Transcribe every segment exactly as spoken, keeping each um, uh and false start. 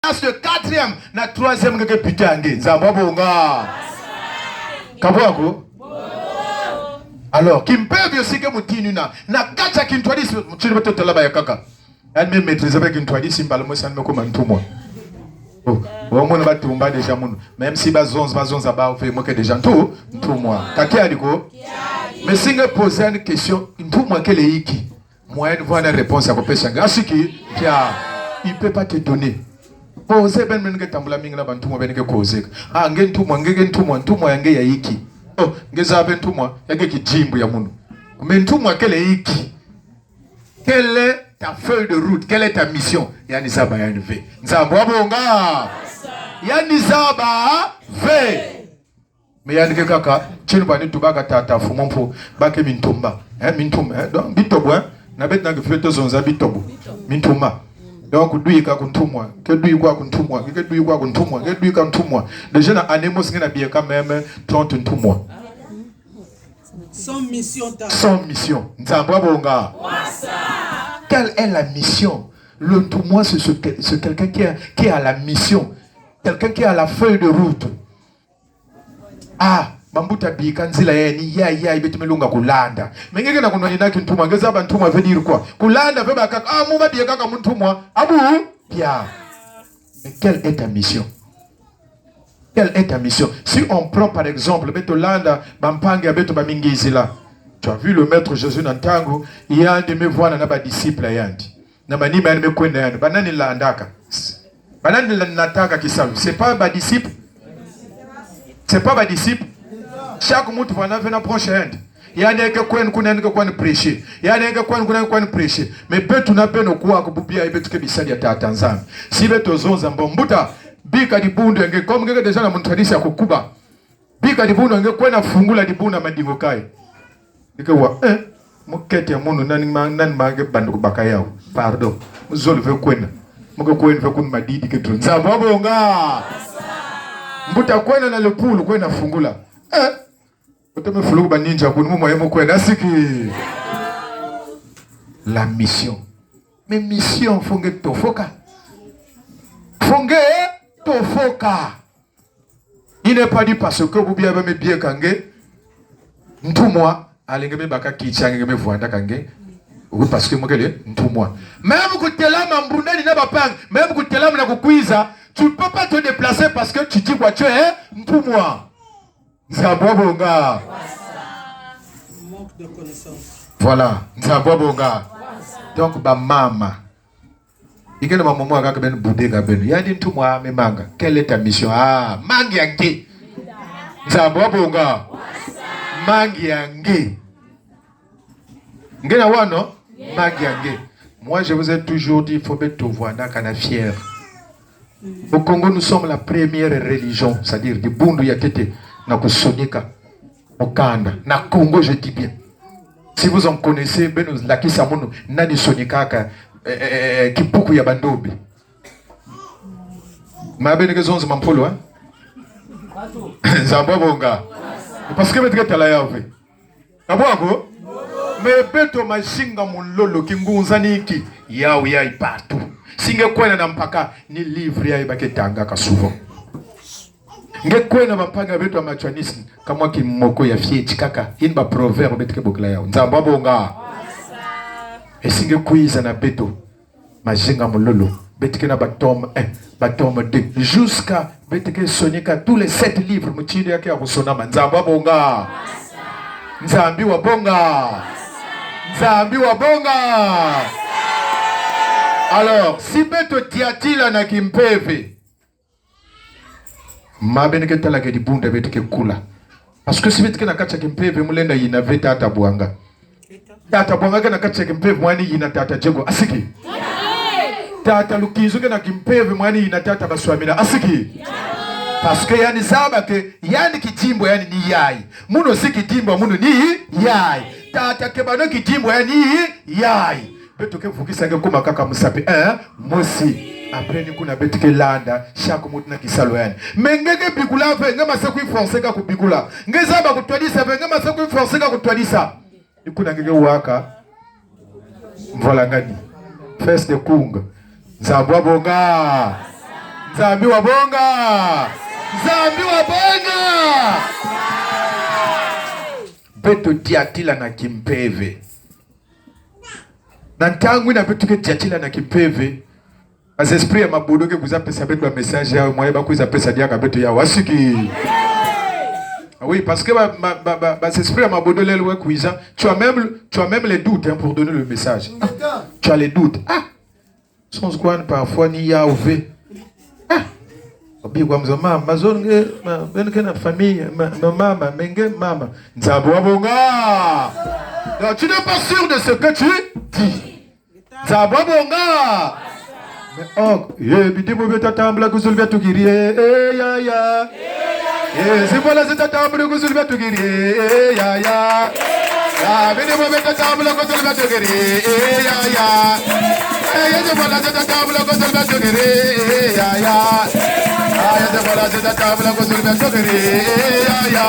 place de quatrième, na troisième nge ke butin ya nge. Nzambi abonga. Ka bwa ko? Alors, kimpeve yo si ke mutindu yina, na kati ya kintwadisi, mutindu beto tala bayakaka. Yandi me maîtriser pe kintwadisi, mbala mosi yandi me kuma ntumwa. Oh, oh, munu batumba déjà munu. Même si bazonza, bazonza bawu ve, mo ke déjà ntu, ntumwa. Ka kiadi ko? Mais si nge poser yandi question, ntumwa kele inki? Moyen de voir une réponse ya kupesa nge. Asiki, pia, il peut pas te donner. Poser beno, beno ke tambula mingi na bantumwa, beno ke causer. Ah, nge ntumwa, nge, nge ntumwa, ntumwa ya nge ya inki? Oh, nge zaba ntumwa ya nge kidimbu ya munu. Mais ntumwa kele inki? Quelle est ta feuille de route? Quelle est ta mission? Yandi zaba yandi ve. Nzambi abonga. Yandi zaba ve. Mais yandi ke kaka, tini bwa ni tubaka tata Mfumu Mpu, ba ke mintumba. Eh, mintumba, eh, donc, bitobo, eh. Na beto na ke fwete zonza bitobo. Mintumba. Donc, duika ku ntumwa, ke duika ku ntumwa, ke duika ku ntumwa, ke duika ntumwa. Déjà na année mosi nge na bieka même trente ntumwa. Sans mission, ta. Sans mission. Nzambi abonga. Quelle est la mission? Le ntumwa, c'est ce que, c'est quelqu'un qui a, qui a la mission. Quelqu'un qui a la feuille de route. Ah, bambuta bika nzila yeni, ya, ya, beto me lunga kulanda. Mais nge ke na kunwanina kintumwa, nge zaba ntumwa veut dire quoi? Kulanda ve bakaka, ah, mu ba biekaka mu ntumwa, abu, pia. Mais quelle est ta mission? Quelle est ta mission? Si on prend par exemple, beto landa bampangi ya beto ba mingizila. Tu as vu le maître Jésus na ntangu, yandi me vwanda na ba disciple ya yandi. Na manima yandi me kwenda yandi. Banani landaka? Banani la-, nataka kisalu? C'est pas ba disciple? C'est pas ba disciple? Chaque muntu vwanda ve na branche ya yandi. Yandi ke kwenda kuna, yandi ke kwenda prêcher. Yandi ke kwenda kuna, yandi ke kwenda prêcher. Mais beto na beno kwaku bubu yayi beto ke bisadi ya Tata Nzambi. Si beto zonza mbo mbuta, bika dibundu ya nge, comme nge ke déjà na muntwadisi ya kukuba. Bika dibundu ya nge, kwenda fungula dibundu ya madingo kayi. Nge ke wa, eh, mukete ya munu, nani ma, nani ma nge banda kubaka yawu. Pardon. Muzolo ve kwenda. Mu ke kwenda ve kuna madidi ke tro. Nzambi abonga. Mbuta kwenda na le poule, kwenda fungula. Eh. Oto me fulu ba ninja kuni mu mwaye mu kwenda siki. La mission. Mais mission, faut nge tofoka. Faut nge tofoka. Il n'est pas dit parce que bubu yayi ba me bieka nge ntumwa, allez nge me baka kitia nge, nge me vwandaka nge. Oui, parce que mo kele ntumwa. Même kutelama mbundani na bampangi, même kutelama na kukwiza, tu peux pas te déplacer parce que tu dis quoi, tu es ntumwa. Nzambi abonga. Manque de connaissance. Voilà, Nzambi abonga. Donc, bamama. Ikele mamomo akaka beno budeka beno. Yandi ntumwa me manga. Quelle est ta mission? Ah, mangi ya nge. Nzambi abonga. Mangi ya nge. Nge na wano? Mangi ya nge. Moi, je vous ai toujours dit, faut beto vwandaka na fier. Au Congo, nous sommes la première religion, c'est-à-dire dibundu ya ntete na kusonika mukanda. Na Congo, je dis bien. Si vous en connaissez, beno lakisa munu nani sonikaka, eh, eh, eh, kibuku ya bandombe. Ma beno ke zonza mampolo, hein? Nzambi abonga. Parce que beto ke tala yawu ve. Ka bwa ko? Mais beto mazinga mulolo, kingunza ni ki, yawu yayi partout. Si nge kwenda na mpaka, ni livre yayi ba ke tangaka souvent. Nge kwenda na bampangi ya beto ya matswanisme, ka mwa kimoko ya fioti kaka, yini ba proverbe beto ke bokila yawu. Nzambi abonga. E si nge kwiza na beto, mazinga mulolo, beto ke na ba tome un, ba tome deux, jusqu'à beto ke sonika tous les sept livres, mutindu ya ke ya kusonama. Nzambi abonga. Nzambi wa bonga. Nzambi wa bonga. Alors, si beto diatila na kimpeve, ma beno ke tala ke dibundu ya beto ke kula. Parce que si beto ke na kati ya kimpeve, mu lenda yina ve tata Bwanga. Tata Bwanga ke na kati ya kimpeve, mwa yandi yina tata Diego. Asiki. Tata Lukinzo ke na kimpeve, mwa yandi yina tata Baswamina. Asiki. Parce que yandi zaba ke, yandi kidimbu ya yandi ni yayi. Munu si kidimbu ya munu ni yayi. Tata Kebano kidimbu ya yandi ni yayi. Beto ke vukisa nge kuma kaka musapi, eh, mosi. Après ni kuna beto ke landa, chaque muntu na kisalu ya yandi. Mais nge ke bikula ve, nge mase kwi forcer ka kubikula. Nge zaba kutwadisa ve, nge mase kwi forcer ka kutwadisa. Ni kuna nge ke waka mvwalangani. Fesse de kunga. Nzambi wa bonga. Nzambi wa bonga! Nzambi wa bonga! Beto diatila na kimpeve. Na ntangu ina beto ke diatila na kimpeve, ba esprit ya mabodo ke kwiza pesa beto ba message yawu, mwaye ba kwiza pesa diaka beto yawu. Asiki. Ah oui, parce que ba, ba, ba, ba, ba esprit ya mabodo lelo we kwiza, tu as même, tu as même les doutes, hein, pour donner le message. Ah, tu as les doutes. Ah, sonse kwani parfois ni yawu ve. Ah, obi kwa mzo mama, mazono nge, ma, beno ke na famille, ma, ma, mama, mais nge mama. Nzambi wa bonga. Donc, tu n'es pas sûr de ce que tu dis. Nzambi wa bonga. Mais oh, ye, bidimu bia tatambula ku zulu bia tukiri, eh, eh, ya, ya. Eh, zimvwala zia tatambula ku zulu bia tukiri, eh, eh, ya, ya. Ah, bidimu bia tatambula ku zulu bia tukiri, eh, eh, ya, ya. Eh, ye zimvwala zia tatambula ku zulu bia tukiri, eh, eh, ya, ya. Ah, ye zimvwala zia tatambula ku zulu bia tukiri, eh, eh, ya, ya.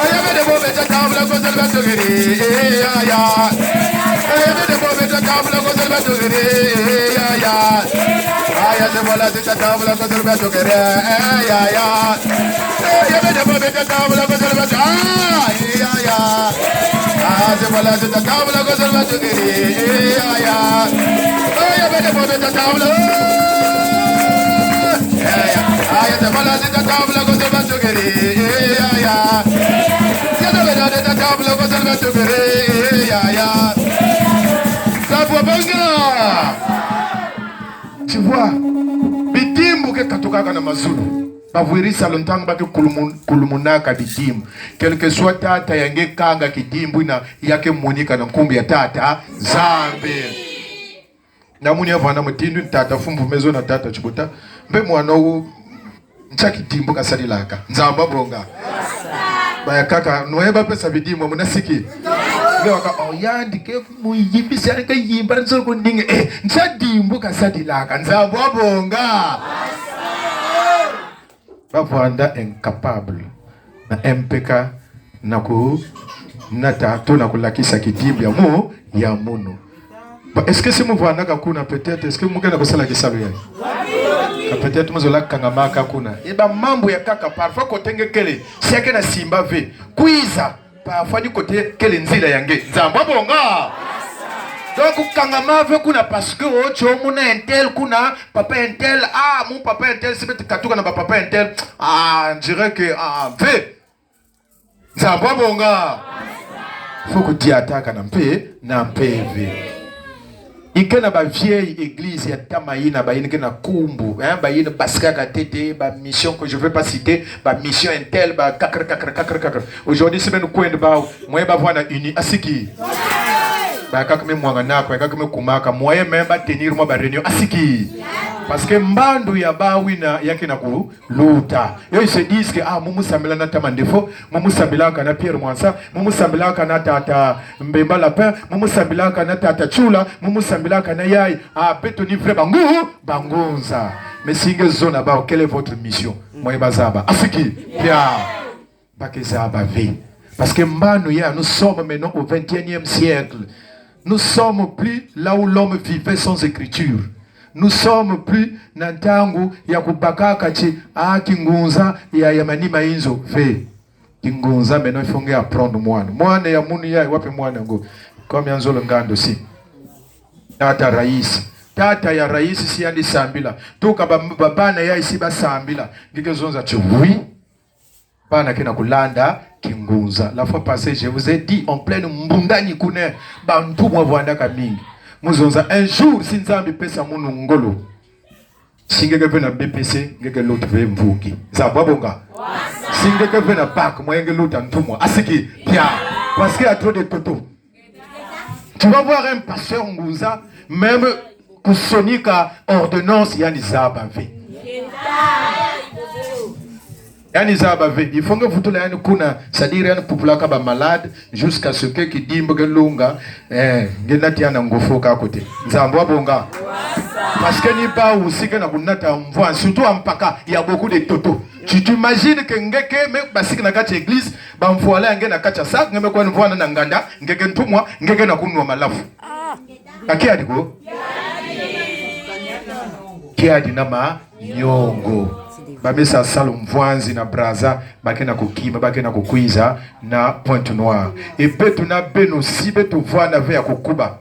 Ah, ye bidimu bia tatambula ku zulu bia tukiri, eh, eh, ya, ya. Eh, ye bidimu bia tatambula ku zulu bia tukiri, eh, eh, ya, ya. Ah, ye zimvwala zia tatambula ku zulu bia tukiri, eh, eh, ya, ya. Eh, ye bidimu bia tatambula ku zulu bia tu-, ah, eh, ya, ya. Ah, zimvwala zia tatambula ku zulu bia tukiri, eh, eh, ya, ya. Eh, ye bidimu bia tatambula, eh, ya, ya. Ah, ye zimvwala zia tatambula ku zulu bia tukiri, eh, eh, ya, ya. Ye zimvwala zia tatambula ku zulu bia tukiri, eh, eh, ya, ya. Nzambi wa bonga. Tu vois, bidimbu ke katukaka na mazulu. Bavwiri salu ntangu ba ke kulumun-, kulumunaka bidimbu. Quel que soit tata ya nge kanga kidimbu ina, ya ke monika na nkumbu ya Tata Nzambi. Na munu ya vwanda mutindu ni tata Fumvu Mezo na tata Chibuta. Mbe mwana wu, ntia kidimbu kasadilaka? Nzambi wa bonga. Bayakaka, nwe ba pesa bidimbu, muna siki. Nge waka, oh, yandi ke muyimbisi, yandi ke yimba, nzo kuninge. Eh, ntia dimbu kasadilaka? Nzambi wa bonga. Bavwanda incapable na M P K na ku, na tata, na kulakisa kidimbu ya mu, ya munu. Ba, est-ce que si muvwandaka kuna peut-être, est-ce que mu ke na kusala kisalu yayi? Ka peut-être muzolaka kangamaka kuna. Eh, ba mambu yakaka, parfois kote nge kele, si ya ke na simba ve. Kwiza, parfois ni kote kele nzila ya nge. Nzambi wa bonga. Donc, kangama ve kuna parce que, oh, tio muna un tel kuna, papa un tel, ah, mu papa un tel, si beti katuka na ba papa un tel, ah, on dirait que, ah, ve. Nzambi wa bonga. Faut kudiataka na mpe, na mpeve. I ke na ba vieille église ya ntama yina, bayina ke na nkumbu, hein, bayina basikaka ntete, ba mission que je vais pas citer, ba mission un tel, ba kakr, kakr, kakr, kakr. Aujourd'hui, si beno kwenda bawu, mwe bavwanda uni, asiki. Bayakaka me mwangana ko, bayakaka me kumaka, mwe me ba tenir mwa ba réunion, asiki. Parce que mbandu ya bawu yina, ya ke na ku luta. Yo, ils se disent que, ah, mu musambila na ntama ndefo, mu musambilaka na Pierre Mwansa, mu musambilaka na tata Mbemba Lapin, mu musambilaka na tata Tshula, mu musambilaka na yayi. Ah, beto ni vrai bangu, bangunza. Mais si nge zona bawu, quelle est votre mission? Mwe bazaba. Asiki, pia. Ba ke zaba ve. Parce que mbano ya, nous sommes maintenant au vingt et unième siècle. Nous sommes plus là où l'homme vivait sans écriture. Nous sommes plus na ntangu ya kubakaka ti, ah, kingunza ya, ya manima inzo. Ve. Kingunza maintenant, il faut nge apprendre mwana. Mwana ya munu ya, wapi mwana ngo? Comme ya nzolo ngando si. Tata Rais. Tata ya Rais si yandi sambila. Tuka ba, ba, bana yayi si basambila. Nge ke zonza ti oui. Bana ke na kulanda kingunza. La fois passée, je vous ai dit, en pleine Mbundani kuna, bantumwa vwandaka mingi. Mu zonza, un jour, si Nzambi pesa munu ngolo, si nge ke ve na B P C, nge ke luta ve mvungi. Nzambi wa bonga. Si nge ke ve na bac, mwe nge luta ntumwa. Asiki, pia. Parce qu'il y a trop de toto. Tu vas voir un pasteur ngunza, même kusonika ordonnance, yandi zaba ve. Yandi zaba ve. Il faut nge vutula yandi kuna, c'est-à-dire yandi pupulaka ba malade, jusqu'à ce que kidimbu ke lunga, eh, nge nati yandi na ngofo ka kote. Nzambi wa bonga. Parce que ni bawu si ke na kunata mvwama, surtout ampaka, il y a beaucoup de toto. Tu t'imagines que nge ke me basika na kati église, bamfwala ya nge na kati ya sac, nge me kwenda vwanda na nganda, nge ke ntumwa, nge ke na kunwa malafu. Ka kiadi ko? Kiadi na ma, Niongo. Ba me sa salu mvwanzi na Brazza, ba ke na kukima, ba ke na kukwiza na Pointe-Noire. E beto na beno, si beto vwanda ve ya kukuba,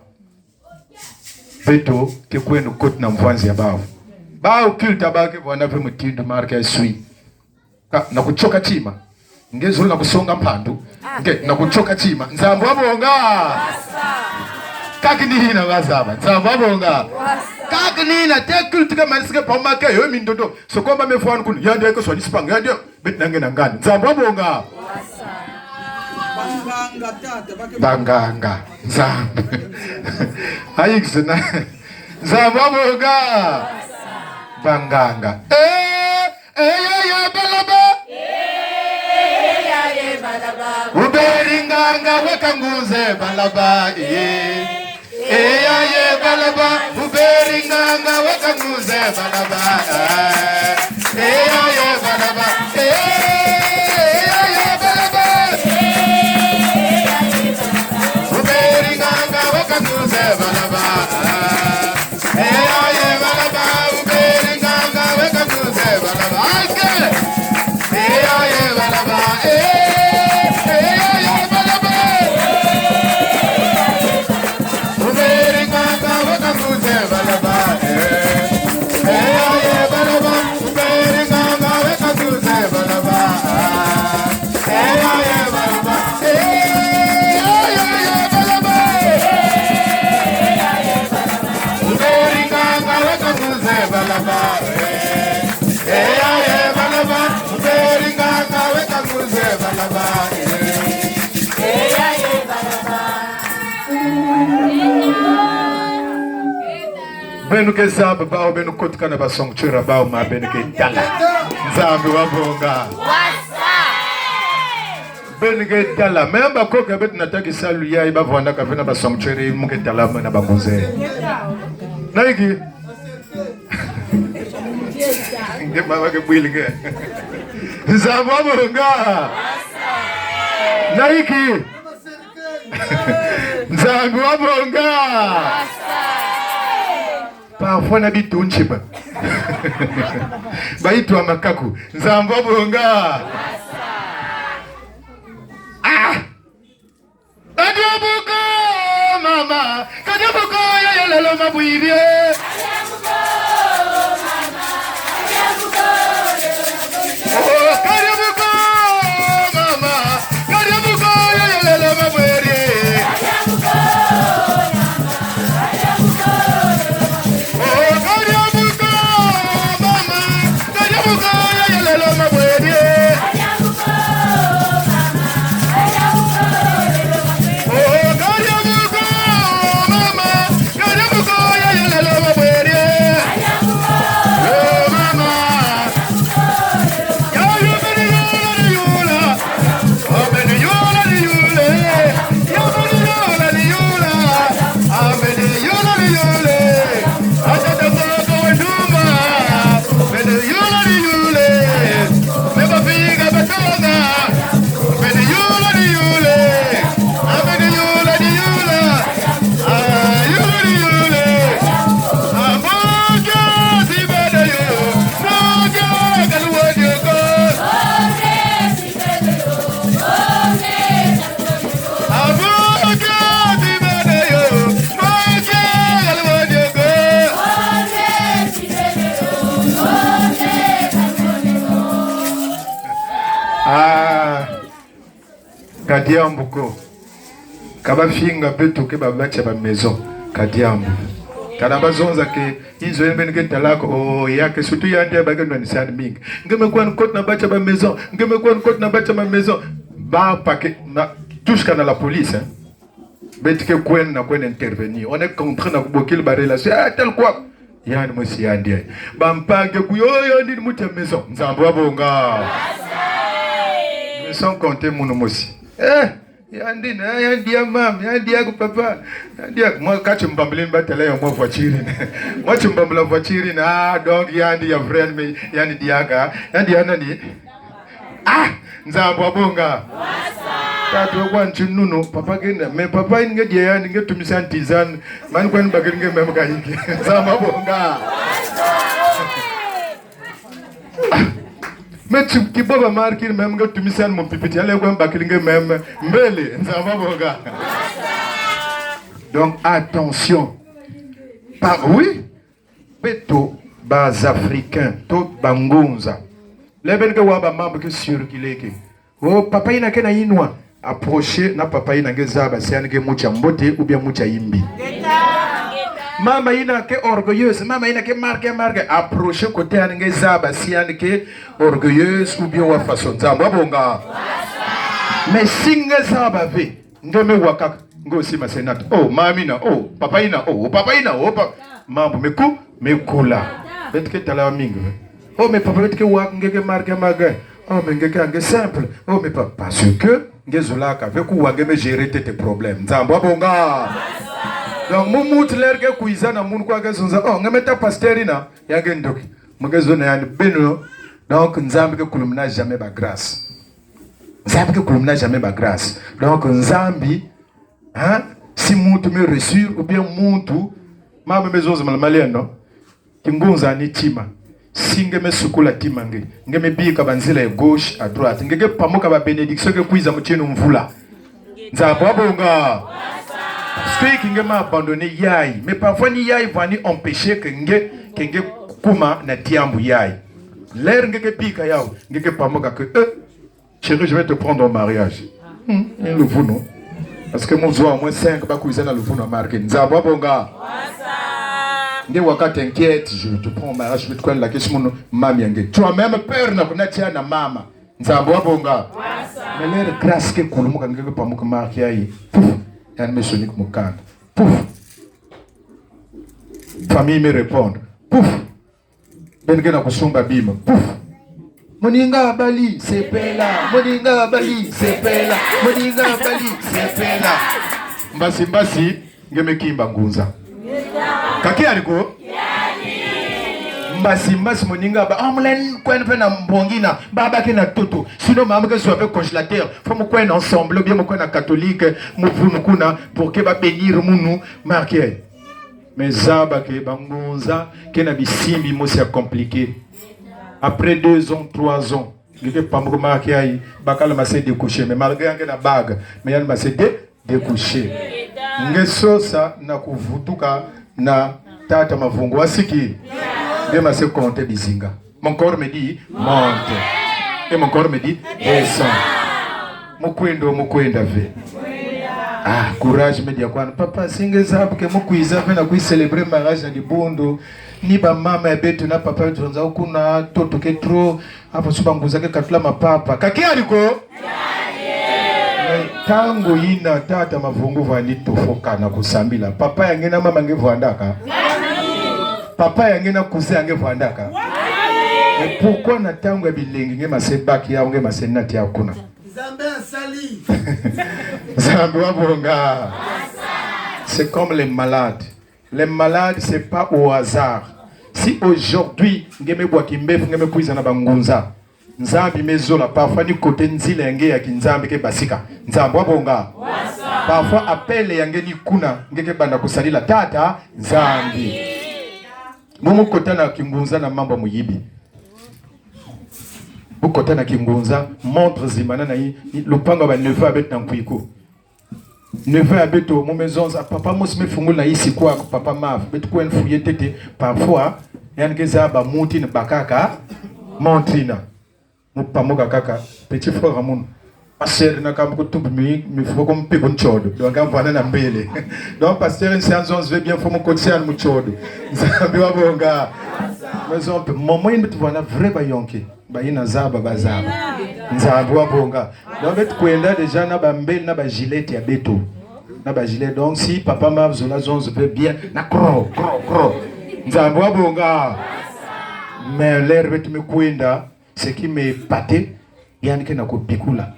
beto ke kwenda kota na mvwanzi ya bawu. Bawu culte ya bawu ke vwanda ve mutindu marque à suivre. Ka, na kuchoka tima. Nge zulu na kusonga mpandu. Nge, na kuchoka tima. Nzambi wa bonga. Kaka ni hina bazaba. Nzambi wa bonga. Kaka ni hina te culte ka manisike pa make yo mindodo. So komba me fwan kunu. Yandi eke swani sipang. Yandi beto na nge na ngani. Nzambi wa bonga. Banganga tata, bake- Banganga. Nzambi. Ayik sena. Nzambi wa bonga. Banganga. Eh, eh, ya, ya, balaba. Uberi nganga weka ngunze balaba, eh. Eya ye balaba, uberi nganga weka ngunze balaba. Eya ye balaba, eya ye balaba. Uberi nganga weka ngunze balaba. Eya ye balaba, uberi nganga weka ngunze balaba. Aike. Eya ye balaba, eh, eya ye balaba. Uberi nganga weka ngunze balaba, eh. Eya ye balaba, uberi nganga weka ngunze balaba. Eya ye balaba, eh, eya ye balaba. Uberi nganga weka ngunze balaba, eh. Eya ye balaba, uberi nganga weka ngunze balaba, eh. Beno ke zaba bawu, beno kotika na ba sanctuaire ya bawu, ma beno ke tala. Nzambi wa bonga. Beno ke tala. Me ba koke beto na taki salu ya, i ba vwandaka ve na ba sanctuaire, mo ke tala mo na ba ngunze. Na iki. Nge mama ke bwili nge. Nzambi wa bonga. Na iki. Nzambi wa bonga. Parfois na bitu nchiba. Ba itu a makaku. Nzambi wa bonga. Ah! Kadiabuko mama, kadiabuko ya yelele mabwiri. Oh, kadiabuko mama, kadiabuko ya yelele mabwiri. Oh, kadiabuko mama, kadiabuko ya yelele mabwiri. Oh, kadiabuko mama, kadiabuko ya yelele mabwiri. Oh, mama. Ya, ya, beni yula ni yula. Amen, yula ni yule. Ya, beni yula ni yula. Amen, yula ni yule. Atata koko wenduma. Amen, yula ni yule. Meba figa batonga. Amen, yula ni yule. Amen, yula ni yula. Ah, yula ni yule. Ah, moja si bada yo. Moja kaluwa dioko. Ah, kadiambu ko. Ka bafinga beto ke ba batia ba maison. Kadiambu. Kana bazonza ke Inzo yembe nge talako, oh, ya ke surtout yandi ya ba ke nwanisa yandi mingi. Nge me kwani kota na batia ba maison, nge me kwani kota na batia ba maison. Ba pake na, jusqu'à na la police, hein. Beto ke kwenda, kwenda intervenir. On est contraint na kubokila ba relation. Ah, tel quoi. Yandi mosi yandi ya. Ba mpangi kuyo yandi ni muti ya maison. Nzambi wa bonga. Maison compte munu mosi. Eh. Yandi na, yandi ya mama, yandi ya ku papa, yandi ya, mwa kati mbambulini batala ya mwa voiture na. Mwa ti mbambula voiture na, ah, donc yandi ya vrai, mais yandi diaka, yandi ya nani? Ah, Nzambi wa bonga. Tata we kwa nti nunu, papa kenda, mais papa ini nge dia yandi, nge tumisa nti zani, mani kwani bakiri nge meme kayingi. Nzambi wa bonga. Me ti, ti baba marquer même nge tumisa ni mu pipiti, ale kwe mbakiri nge même. Mbele, Nzambi abonga. Donc, attention. Par, oui. Beto ba Africains, to bangunza. Lebe nge wa ba mambu ke circuler ke. Oh, papa ina ke na inwa. Approcher na papa ina nge zaba si yandi ke mucha mbote ou bien mucha imbi. Mama ina ke orgueilleuse, mama ina ke marquer, marquer. Approcher côté yandi nge zaba si yandi ke orgueilleuse ou bien wa façon. Nzambi abonga. Mais si nge zaba ve, nge me wakaka, nge osi mase nata. Oh, mama ina, oh, papa ina, oh, papa ina, oh, pa-, mambu me ku-, me kula. Beto ke tala mingi ve. Oh, mais papa, beto ke wa nge ke marquer, marquer. Oh, mais nge ke nge simple. Oh, mais pa-, parce que nge zolaka ve kuwa nge me gérer ntete problème. Nzambi abonga. Donc, mu mutu lere ke kwiza na munu kwa ke zonza. Oh, nge me ta pasteur ina. Ya nge ndoki. Mu ke zona yandi beno. Donc, Nzambi ke kulumuna jamais ba grâce. Nzambi ke kulumuna jamais ba grâce. Donc, Nzambi, hein, si mutu me réussir, ou bien mutu, mama me zonza malamala yeno. Kingunza ni tima. Si nge me sukula tima nge, nge me bika banzila ya gauche à droite, nge ke pamuka ba bénédiction ke kwiza mu tinu mvula. Nzambi abonga. Parce que nge me abandonner yayi. Mais parfois ni yayi vwani empêcher que nge, que nge kuma na diambu yayi. Lere nge ke bika yawu, nge ke pamuka que, euh, Chérie, je vais te prendre en mariage. Hmm, un luvunu. Parce que mu zoa au moins cinq ba kwiza na luvunu ya marquer. Nzambi abonga. Nge waka t'inquiète, je te prends en mariage, je vais te prendre la question, mama ya nge. Tu as même peur na kunatia na mama. Nzambi abonga. Mais lere grâce ke kulumuka nge ke pamuka marquer yayi. Pouf. Yandi me sonika mukanda. Pouf. Famille me répondre. Pouf. Beno ke na kusumba bima. Pouf. Moninga bali, sepela. Moninga bali, sepela. Moninga bali, sepela. Mbasi, mbasi, nge me kimba ngunza. Ka kiadi ko? Mbasi, mbasi, moninga ba-, ah, mu lenda kwenda pe na mbongi na baba ke na ntoto. Sinon, mama ke zwa pe congélateur. Faut mu kwenda Ensemble, ou bien mu kwenda Catholique, mu vunu kuna, pour que ba bénir munu, marquer. Mais zaba que bangunza ke na bisimbi mosi ya compliqué. Après deux ans, trois ans, nge ke pamuka marquer yayi, bakala mase découcher. Mais malgré yandi ke na bague, mais yandi mase dé-, découcher. Nge sosa na kuvutuka na tata Mavungu asiki. Nge mase compter bizinga. Mon corps me dit, monte. Et mon corps me dit, descend. Mu kwenda, mu kwenda ve. Ah, courage, me dia kwani. Papa, si nge zaba que mu kwiza ve na kwi célébrer mariage na dibundu. Ni bamama ya beto na papa ya beto zonza kuna, ntoto ke trop. Apo suba nguza ke katula mapapa. Ka kiadi ko? Eh, ntangu yina tata Mavungu vwandi tofo kana kusambila, papa ya nge na mama nge vwandaka? Papa ya nge na cousin ya nge vwandaka? Mais pourquoi na ntangu ya bilengi nge mase baki yawu, nge mase nati yawu kuna? Nzambi asali. Nzambi abonga. C'est comme les malades. Les malades, c'est pas au hasard. Si aujourd'hui, nge me bwa kimbefu, nge me kwiza na bangunza, Nzambi me zola, parfois ni côté nzila ya nge ya kinzambi ke basika. Nzambi abonga. Parfois appel ya nge ni kuna, nge ke banda kusalila tata Nzambi. Mu mu kota na kingunza na mambu ya muyibi. Mu kota na kingunza, montre zimbana na yi, yi, lupangu ya ba neveu ya beto na Nkwiku. Neveu ya beto, mu me zonza, papa mosi me fungula na yisi kwaku, papa Mav, beto kwenda fouiller ntete, parfois, yandi ke zaba muti ni bakaka montre yina. Mu pamuka kaka, petit frère ya munu. Ma sœur na ka mu kutubu mi, mi foko mpi ku ntiodo. Donc, ka mvana na mbele. Donc, pasteur, nsi anzonzi ve bien, faut mu kotisa yandi mu ntiodo. Nzambi wabonga. Mais on peut, moment yina beto vwanda vrai bayonki. Bayina zaba, bazaba. Nzambi wabonga. Donc, beto kwenda déjà na bambele na ba gilet ya beto. Na ba gilet. Donc, si papa Mav zola zonzi ve bien, na kro, kro, kro. Nzambi wabonga. Mais l'heure beto me kwenda, ce qui m'a épaté, yandi ke na kubikula.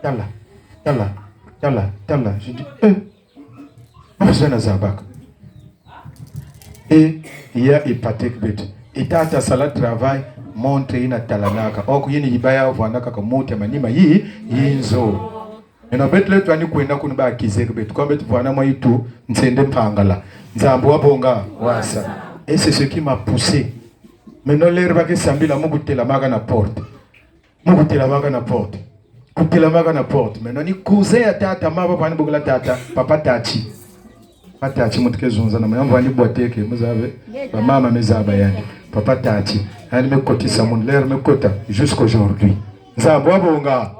Tala, tala, tala, tala. Je dis, eh, Mav zola zabaka. Et il a épaté que beto. Et tata sala travail, montre yina talanaka. Oko yina yiba ya vwandaka ka montre manima yi, yinzo. Eno beto le twani kwenda kuna ba accuser que beto. Comme beto vwanda mwa yitu, nsende mpangala. Nzambi wabonga, wasa. Et c'est ce qui m'a poussé. Maintenant, l'heure ba ke sambila mu kutelamaka na porte. Kutelamaka na porte. Kutelamaka na porte. Maintenant ni cousin ya tata, mama, bavwani bokila tata, papa Tati. Papa Tati, muntu ke zonza na mama, bavwani bwateke, muzabe, bamama mezaba yandi. Papa Tati, yandi mekotisa munu, l'heure mekota, jusqu'aujourd'hui. Nzambi wa bonga.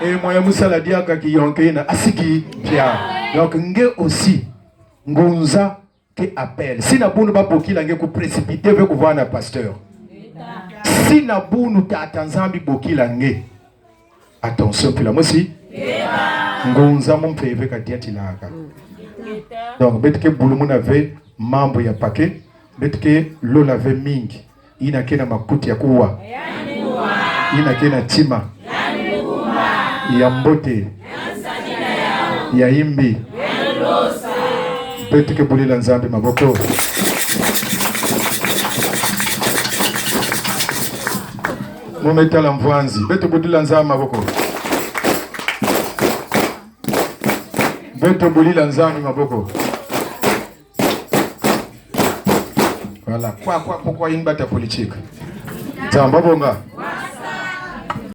E mwa ya musala diaka kiyonke ina, asiki, pia. Donc, nge aussi, ngunza, ke appel. Si na bunu babokila nge ku précipiter ve kuvwanga pasteur. Si na bunu tata Nzambi bokila nge. Attention, mpila mosi. Ngunza mu mpeve ka diatilaka. Donc, beto ke bulumuna ve mambu ya pake, beto ke lola ve mingi. Yina ke na makuti ya kuwa. Yina ke na tima ya mbote, ya yimbi. Beto ke bulila Nzambi maboko. Mu metala mvwanzi. Beto bulila Nzambi maboko. Beto bulila Nzambi maboko. Voilà. Kwa, kwa, kwa, kwa, yini bata politique. Nzambi wa bonga.